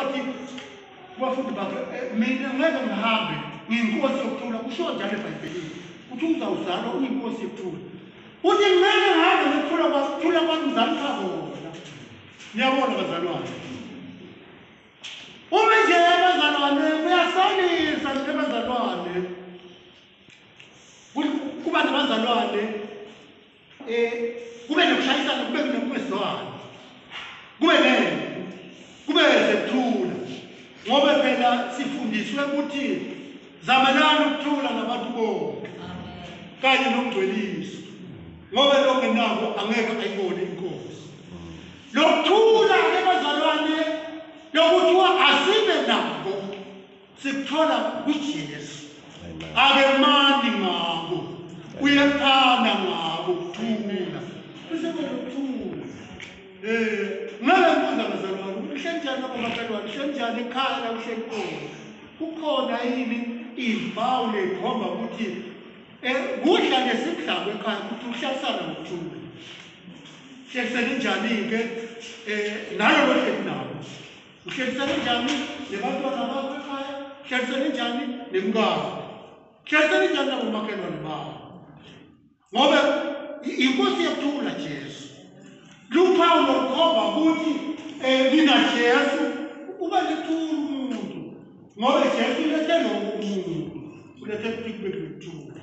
wathi kubafundi bakhe eh, mina ngeke ngihambe ngiyinkosi yokuthula kusho njalo ebhayibhelini uthi uzawuzalwa uyinkosi yokuthula uthi ngeke ngihambe ngokuthula kwasithula kwami ngizalipha kona niyabona bazalwane uma nje bazalwane kuyasolisa nje bazalwane kuba nabazalwane eh kube nokushayisana kube nokungezwani kube nempi kube sekuthula ngoba phela sifundiswe ukuthi zamelani ukuthula nabantu bonke kanye nokungcweliswa ngoba lo ngenako angeke ayibone inkosi lokuthula ke bazalwane lokuthiwa asibe nako sikuthola kuJesu akemani ngako uyephana ngako ukuthula bese kunokuthula eh ngabe ngibuza bazalwane ukuthi kuhleli njani abomakhelwane kuhleli njani ekhaya la kuhleli khona kukhona yini iy'mpawu ley'khomba ukuthi um kudla nesikudlako ekhaya ukuthi uhlalisana ngokuthula hlelisene njani-ke um nalo lohleli nabo Uhlelisene njani nebantwana bakho ekhaya? Uhlelisene njani nemkakho? Uhlelisene njani nabomakhelwane bakho? Ngoba inkosi yekuthula Jesu. Luphawu lokukhomba ukuthi um mina Jesu uba nekuthula umuntu ngoba Jesu ulethe lokhu umuntu ulethe ukuthi kube nekuthula.